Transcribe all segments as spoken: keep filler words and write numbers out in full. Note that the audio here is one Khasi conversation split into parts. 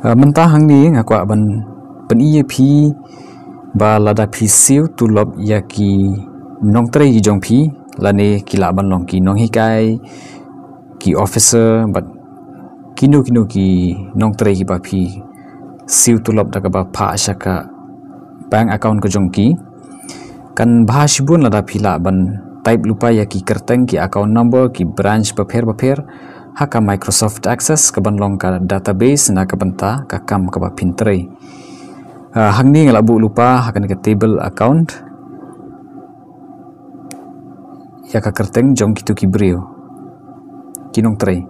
Mynta hangne nga kwah ban pyni ïa phi ba lada phi siew tulop ïa ki nongtrei ki jong phi, lane ki lah ban long ki nonghikai, ki officer bad kino kino ki nongtrei kiba phi siew tulop da kaba phah sha ka bank account ka jong ki, kan bha shibun lada phi lah ban type lypa ïa ki kyrteng, ki account number, ki branch bapher bapher ha ka Microsoft Access kaban long ka database na ka bynta ka kam kaba phin trei. Hangne nga la buh lypa ha kane ka table account ïa ka kyrteng jong kito ki briew, ki nongtrei.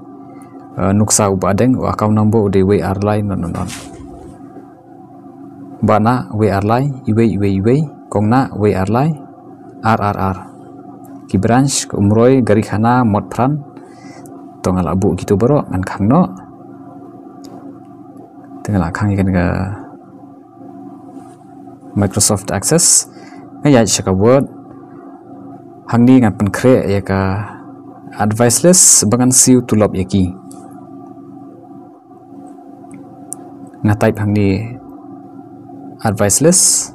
Nuksa u Bahdeng, u account number u dei wei ar lai not not not, Bahnah wei ar lai, iwei iwei iwei, Kongnah wei ar lai, ar ar ar. Ki branch ka Umroi, Garikhana, Motphran. To nga la buh kito baroh, ngan khang noh. Te nga la khang ïa kane ka Microsoft Access. Nga ïaid sha ka Word. Hangne ngan pynkhreh ïa ka advice list ba ngan siew tulop ïa ki. Nga type hangne advice list.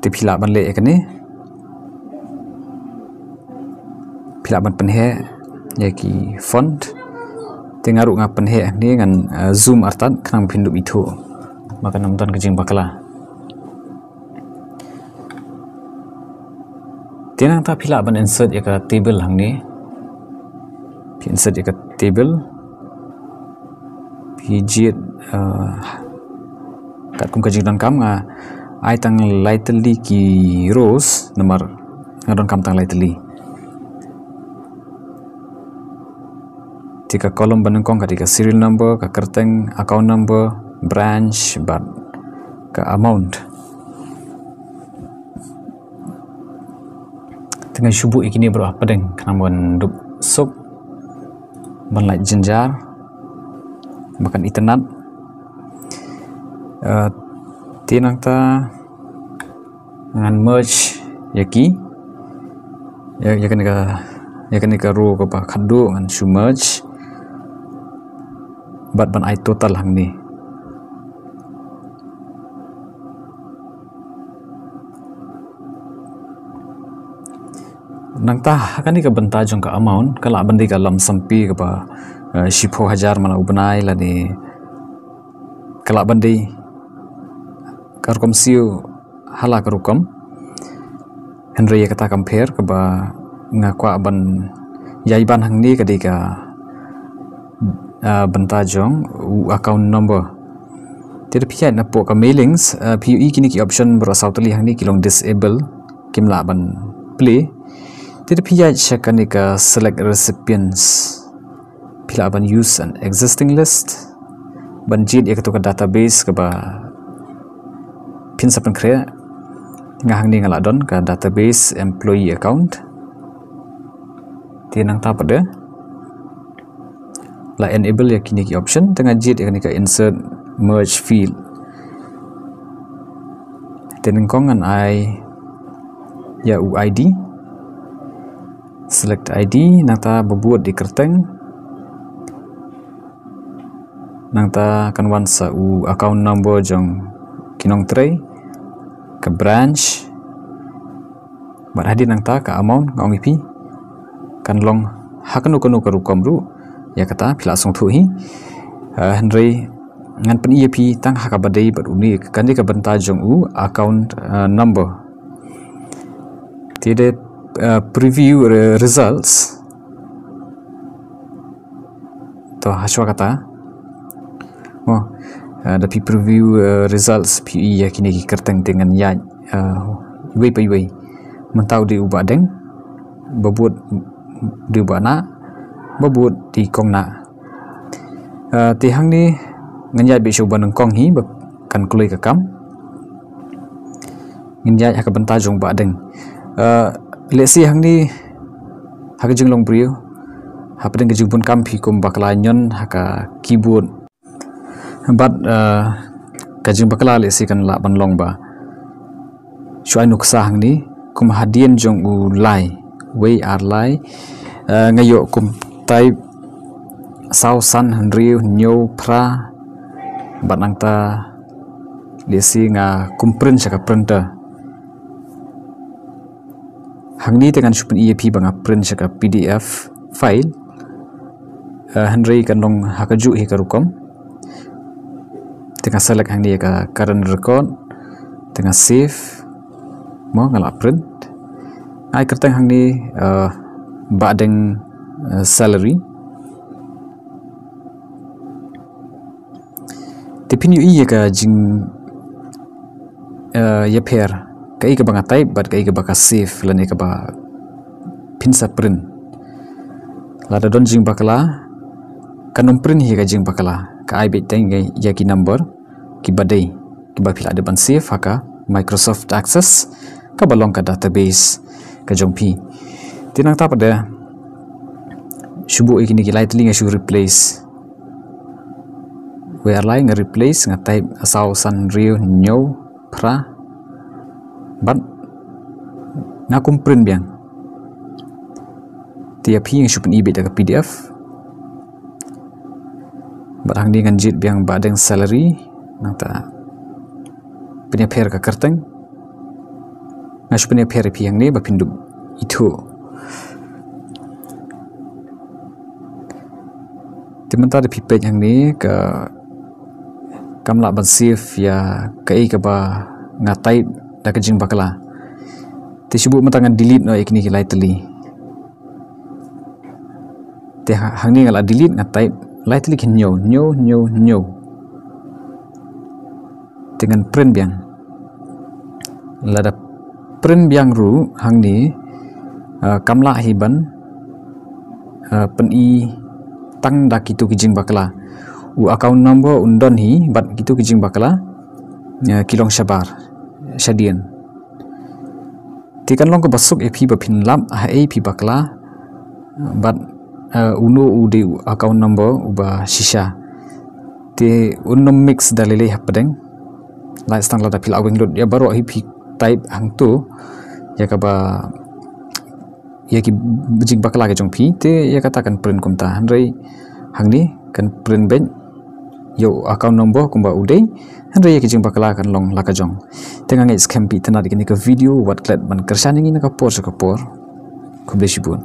Te phi lah ban leh ïa kane. Phi lah ban pynheh ïa ki font. Te nga ruh nga pynheh hangne, ngan zoom artat khnang phin dup ithuh ba kan ym don ka jingbakla. Te nangta phi lah ban insert ïa ka table hangne. Phi insert ïa ka table. Phi jied katkum ka jingdonkam, nga ai tang lai tylli ki rows namar nga donkam tang lai tylli. Te ka column ba nyngkong ka dei ka serial number, ka kyrteng, account number, branch bad ka amount. Te ngan shu buh ïa kine baroh hapdeng khnang ban dup suk, ban lait jynjar, ba kan itynnad. Te nangta ngan merge ïa ki, ïa kane ka, ïa kane ka row kaba khatduh ngan shu merge bad ban ai total hangne. Nangta ha kane ka bynta jong ka amount, ka lah ban dei ka lump sum pay kaba shiphew hajar man la u bnai, lane ka lah ban dei ka rukom siew ha la ka rukom. Hynrei ïa kata kam pher, kaba nga kwah ban ïai ban hangne ka dei ka bynta jong u account number. Te da phi ïaid napoh ka mailings, phi ïohi kine ki option baroh saw tylli hangne ki long disable, kim lah ban play. Te da phi ïaid sha kane ka select recipients, phi lah ban use an existing list ban jied ïa kato ka database kaba phin sa pynkhreh. Nga hangne nga lah don ka database employee account. Te nangta pat de la enable ïa kine ki option, te nga jied ïa kane ka insert merge field. Te nyngkong ngan ai ïa u I D. Select I D, nangta ba bud dei kyrteng. Nangta kan wan sa u account number jong ki nongtrei, ka branch, bad hadien nangta ka amount, nga ong ïa phi kan long ha kano kano ka rukom ruh. Ïa kata phi lah sngewthuh hi. Hynrei ngan pyni ïa phi tang ha kaba dei bad une, kane ka bynta jong u account number. Te de preview results. To hashwa kata, oh, da phi preview results phi ïohi ïa kine ki kyrteng, te ngan ïaid iwei pa iwei. Mynta u dei u Bahdeng, ba bud dei u Bahnah, ba bud dei Kongnah. Te hangne ngan ïaid beit sha u ba nyngkong hi ba kan kloi ka kam. Ngin ïaid ha ka bynta jong u Bahdeng. Lehse hangne ha ka jinglong briew, hapdeng ka jingbun kam phi kum bakla ñion ha ka keyboard. Bad ka jingbakla lehse kan lah ban long ba shu ai nuksa hangne kum hadien jong u lai, wei ar lai, nga ïoh kum type saw san hynriew hynñiew phra. Bad nangta lehse nga kum print sha ka printer. Hangne te ngan shu pyni ïa phi ba nga print sha ka P D F file. Eh, hynrei kan long ha kajuh hi ka rukom. Te nga select hangne ïa ka current record. Te nga save. Mo, nga la print. Nga ai kyrteng hangne, eh, Bahdeng, eh, salary. Te phin ïohi ïa ka jing, eh, ïapher kaei kaba nga type bad kaei kaba ka save lane kaba phin sa print. Lada don jingbakla, kan ym print hi ka jingbakla, ka ai beit tang ïa ki number kiba dei, kiba phi la dep ban save ha ka Microsoft Access, kaba long ka database ka jong phi. Te nangta pat de shu buh ïa kine ki lai tylli nga shu replace. Wei ar lai nga replace, nga type saw san hynriew hynñiew phra. Bad nga kum print biang. Te ïa phi nga shu pyni beit da ka P D F. Bad hangne ngan jied biang Bahdeng salary. Nangta pynïapher ka kyrteng. Nga shu pynïapher ïa phi hangne ba phin dup ithuh. Te mynta da phi peit hangne ka, kam lah ban save ïa kaei kaba nga type da ka jingbakla. Te shu buh mynta ngan delete noh ïa kine ki lai tylli. Te ha-, hangne nga la delete, nga type lai tylli ki hynñiew, hynñiew, hynñiew, hynñiew. Te ngan print biang. Lada print biang ruh hangne, eh, kam lah hi ban, eh, pyni tang da kito ki jingbakla. U account number un don hi bad kito ki jingbakla, eh, ki long shabar, shadien. Te kan long kaba suk ïa phi ba phin lap haei phi bakla bad, eh, uno u dei u account number uba shisha. Te un ym mix da lei lei hapdeng. Lait tang lada phi la weng lut ïa baroh hi phi type hangto ïa kaba, ïa ki jingbakla ka jong phi, te ïa kata kan print kumta. Hynrei hangne kan print beit ïa u account number kumba u dei, hynrei ïa ki jingbakla kan long la ka jong. Te nga ngeit skhem phi itynnad ïa kane ka video, wat klet ban kyrshan ïa ngi na ka por sha ka por. Khublei shibun.